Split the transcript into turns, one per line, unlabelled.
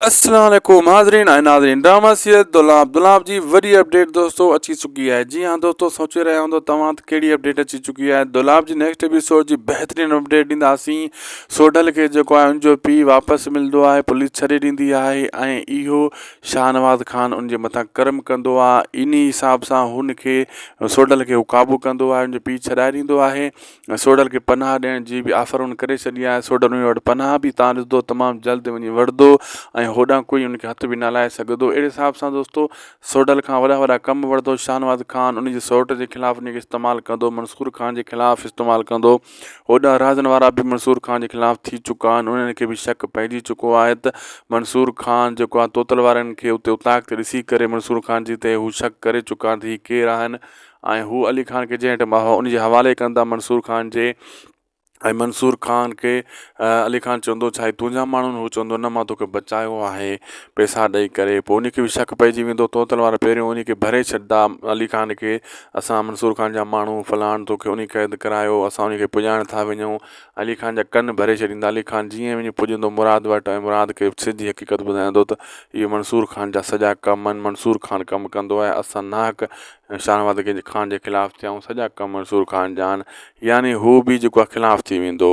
السلام عليڪم حاضرين ۽ ناظرين ڊراما سيريل دولاب دولاب جي وڏي اپڊيٽ دوستو اچي چڪي آهي جي ها دوستو سوچي رهيا هوندو توهان ته ڪهڙي اپڊيٽ اچي چڪي آهي دولاب جي نيڪسٽ ايپيسوڊ جي بهترين اپڊيٽ ڏينداسين سوڍل کي جيڪو آهي ان جو پيء واپس ملندو آهي پوليس ڇڏي ڏيندي آهي ۽ اهو شاهنواز خان ان جي مٿان ڪرم ڪندو آهي انهي حساب سان هن کي سوڍل کي هو قابو ڪندو آهي ان جو پيء ڇڏائي ڏيندو آهي ۽ سوڍل کي پناهه ڏيڻ جي به آفر هن ڪري ڇڏي آهي. سوڍل انهي وٽ پناهه به تان ڏسندو تمام جلد وڃي وڙهندو ۽ هوڏانهن ڪوئي ان کي هٿ به نه لائي سگهندو. اهڙي حساب سان دوستو سوڍل کان وڏا وڏا ڪم وٺندو. شاهنواز خان ان جي سئوٽ جي خلاف ان کي استعمال ڪندو. منصور خان جي خلاف استعمال ڪندو. هوڏانهن رهزن وارا به منصور خان جي خلاف ٿي چڪا آهن. انهن کي به شڪ پئجي چڪو آهي ته منصور خان جيڪو آهي توتل وارن کي اتي اوطاق تي ڏسي ڪري منصور خان جي تي هو شڪ ڪري چڪا آهن ته هي ڪير آهن. ۽ هو علي خان کي جنهن وٽ هو ان جي حوالي ڪندا منصور خان جي ۽ منصور خان کي علي خان چوندو ڇا هي تنهنجا ماڻهو آهن هو چوندو نه مان توکي بچايو آهي پئسا ڏئي ڪري پوء ان کي به شڪ پئجي ويندو توتل وارا پهريون ان کي ڀري ڇڏدا علي خان کي اسان منصور خان جا ماڻهو فلاڻ توکي ان قيد ڪرايو اسان ان کي پڄائڻ ٿا وڃون علي خان جا ڪن ڀري ڇڏيندا. علي خان جيئن وڃي پڄندو مراد وٽ ۽ مراد کي سڌي حقيقت ٻڌائيندو ته اهي منصور خان جا سڄا ڪم آهن، منصور خان ڪم ڪندو آهي، اسان ناحق شاهنواز خان جي خلاف ٿيا آهيون، سڄا ڪم منصور خان جا آهن، يعني هو به جيڪو آهي خلاف ٿي ويندو.